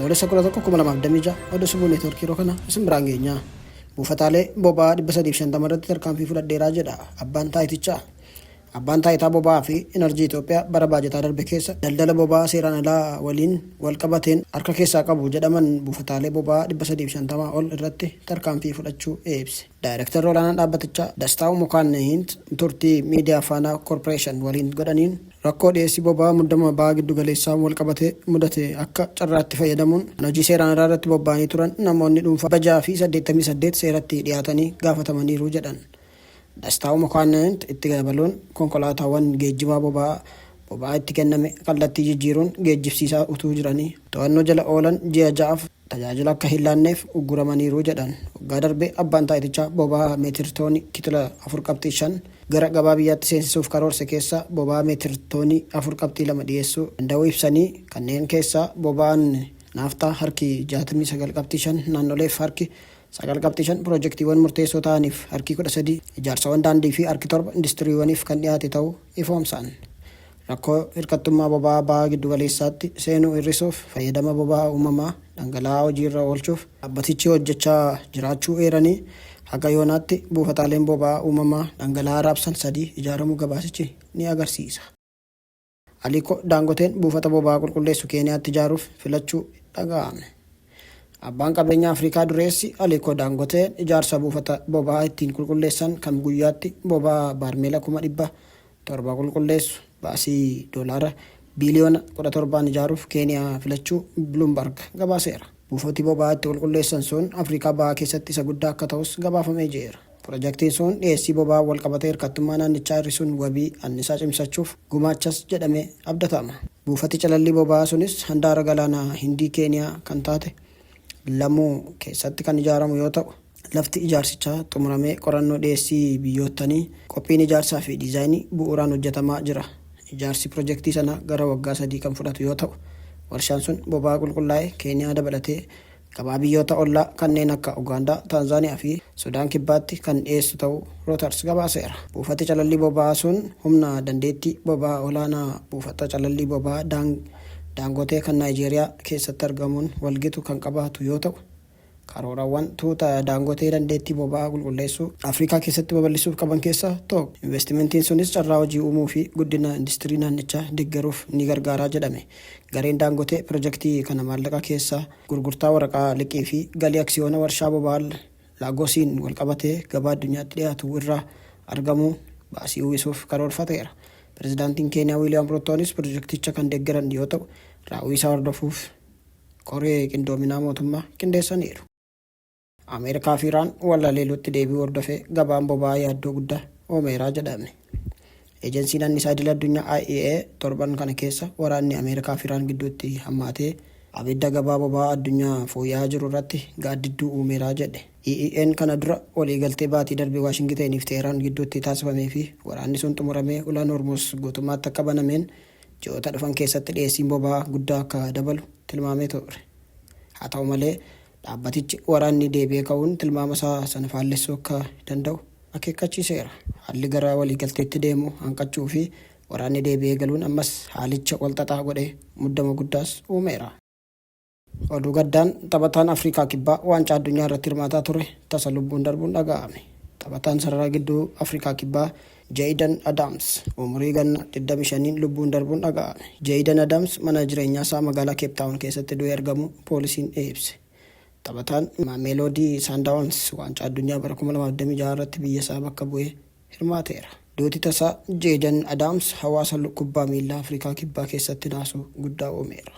Adoolessa 11, 2026 oduu Sibuu Neetwoorkii yeroo kana isin biraan geenya. Buufataalee boba'aa 350 irratti tarkaanfii fudhadheeraa jedha abbaan taayitichaa. Abbaan Taayitaa Boba'aa fi Inarjii Itoophiyaa bara baajataa darbe keessa daldala boba'aa seeraan alaa waliin walqabateen harka keessaa qabu jedhaman buufataalee boba'aa 350 ol irratti tarkaanfii fudhachuu ibse. Daayrektarri olaanaan dhaabbatichaa Dastaawu Mokaanniint turtii Miidiyaa Faanaa Korporeeshan waliin godhaniin, rakkoo dhiyeessii boba'aa muddama Baha Giddugaleessaan walqabatee mudate akka carraatti fayyadamuun kan hojii seeraan alaa irratti bobba'anii turan namoonni dhuunfaa 688 seeratti dhiyaatanii gaafatamaniiru jedhan. Dastaawu Mokaanniint itti dabaluun, konkolaataawwan geejjibaa boba'aa boba'aa itti kenname kallattii jijjiiruun geejjibsiisaa utuu jiranii to'annoo jala oolan ji'a ja'aaf tajaajila akka hin laanneef ugguramaniiru jedhan. Waggaa darbe abbaan taayitichaa boba'aa meetir toonii kitila 4.5 gara gabaa biyyaatti seensisuuf karoorse keessaa boba'aa meetir toonii 4.2 dhiyeessuu danda'uu ibsanii, kanneen keessaa boba'aan naaftaa harki 69.5 naannoleef, harki 9.5 pirojektiiwwan murteessoo ta'aniif, harki 13 ijaarsawwan daandii fi harki 7 industiriiwwaniif kan dhiyaate ta'uu ifoomsan. Rakkoo hirkattummaa boba'aa Baha Giddugaleessaatti seenuu hir'isuuf fayyadama boba'aa uumamaa dhangala'aa hojiirra oolchuuf dhaabbatichi hojjechaa jiraachuu eeranii, haga yoonaatti buufataaleen boba'aa uumamaa dhangala'aa raabsan 3 ijaaramuu gabaasichi ni agarsiisa. Aliikoo Daangoteen buufata boba'aa qulqulleessu Keeniyaatti ijaaruuf filachuu dhaga'ame. Abbaan qabeenyaa Afrikaa dureessi Aliikoo Daangoteen ijaarsa buufata boba'aa ittiin qulqulleessan kan guyyaatti boba'aa baarmeela 700,000 qulqulleessu baasii doolaara biiliyoona 17n ijaaruuf Keeniyaa filachuu Bloomberg gabaaseera. Buufati boba'aa itti qulqulleessan sun Afrikaa Bahaa keessatti isa guddaa akka ta'us gabaafamee jiera. Pirojaktiin sun dhiyeessii boba'aan walqabatee hirkattummaa naannichaa hir'isuun wabii annisaa cimsachuuf gumaachas jedhamee abdatama. Buufati calallii boba'aa sunis handaara galaana Hindii Keeniyaa kan taate Lamuu keessatti kan ijaaramu yoo ta'u, lafti ijaarsichaa xumuramee qorannoo dhiyeessii biyyoottanii, qophiin ijaarsaa fi diizaayinii bu'uuraan hojjetamaa jira. Ijaarsi pirojaktii sanaa gara waggaa 3 kan fudhatu yoo ta'u, warshaan sun boba'aa qulqullaa'e Keeniyaa dabalatee gabaa biyyoota ollaa kanneen akka Ugaandaa, Taanzaaniyaa fi Sudaan Kibbaatti kan dhiyeessu ta'uu Rootars gabaaseera. Buufati calallii boba'aa sun humna dandeettii boba'aa olaanaa buufata calallii boba'aa Daangotee kan Naayijeeriyaa keessatti argamuun walgitu kan qabaatu yoo ta'u, karoorawwan tuuta Daangotee dandeettii boba'aa qulqulleessuu Afrikaa keessatti babal'isuuf qaban keessaa tokko. Investimentiin sunis carraa hojii uumuu fi guddina industirii naannichaa deggeruuf ni gargaaraa jedhame. Gareen Daangotee pirojaktii kana maallaqa keessaa, gurgurtaa waraqaa liqii fi galii aksiyoona warshaa boba'aa Laagosiin walqabatee gabaa addunyaatti dhiyaatu irraa argamuun baasii uwwisuuf karoorfateera. Pirezidaantiin Keeniyaa Wiiliyaam Ruuttoonis pirojakticha kan deggeran yoo ta'u, raawwii isaa hordofuuf koree qindoominaa mootummaa qindeessaniiru. Ameerikaa fi Iraan wal haleeluutti deebi'uu hordofee gabaan boba'aa yaaddoo guddaa uumeera jedhame. Ejensiin Annisaa Idil Addunyaa IEA torban kana keessa waraanni Ameerikaa fi Iraan gidduutti hammaatee abidda gabaa boba'aa addunyaa fooyya'aa jiru irratti gaaddidduu uumeera jedhe. IEAn kana dura waliigaltee baatii darbe Waashingiten fi Teehraan gidduutti taasifamee fi waraanni sun xumuramee ulaan Hormuuz guutummaatti akka banameen ji'oota dhufan keessatti dhiyeessiin boba'aa guddaa akka dabalu tilmaamee ture. Haa ta'u malee, Dhaabbatichi waraanni deebi'ee ka'uun tilmaama isaa sana faallessuu akka danda'u akeekkachiiseera. Haalli gara waliigalteetti deemu hanqachuu fi waraanni deebi'ee galuun ammas haalicha walxaxaa godhee muddama guddaas uumeera. Oduu gaddaan taphataan Afrikaa Kibbaa Waancaa Addunyaa irratti hirmaataa ture tasa lubbuun darbuun dhaga'ame. Taphataan sarara gidduu Afrikaa Kibbaa Jayden Adams umurii ganna 25n lubbuun darbuun dhaga'ame. Jayden Adams mana jireenyaasaa magaalaa Keep Taawun keessatti du'ee argamuu poolisiin ibse. Taphataan Maameeloodii Saandaawons Waancaa Addunyaa bara 2026 irratti biyyasaa bakka bu'ee hirmaateera. Duuti tasaa Jayden Adams hawaasa kubbaa miillaa Afrikaa Kibbaa keessatti naasuu guddaa uumeera.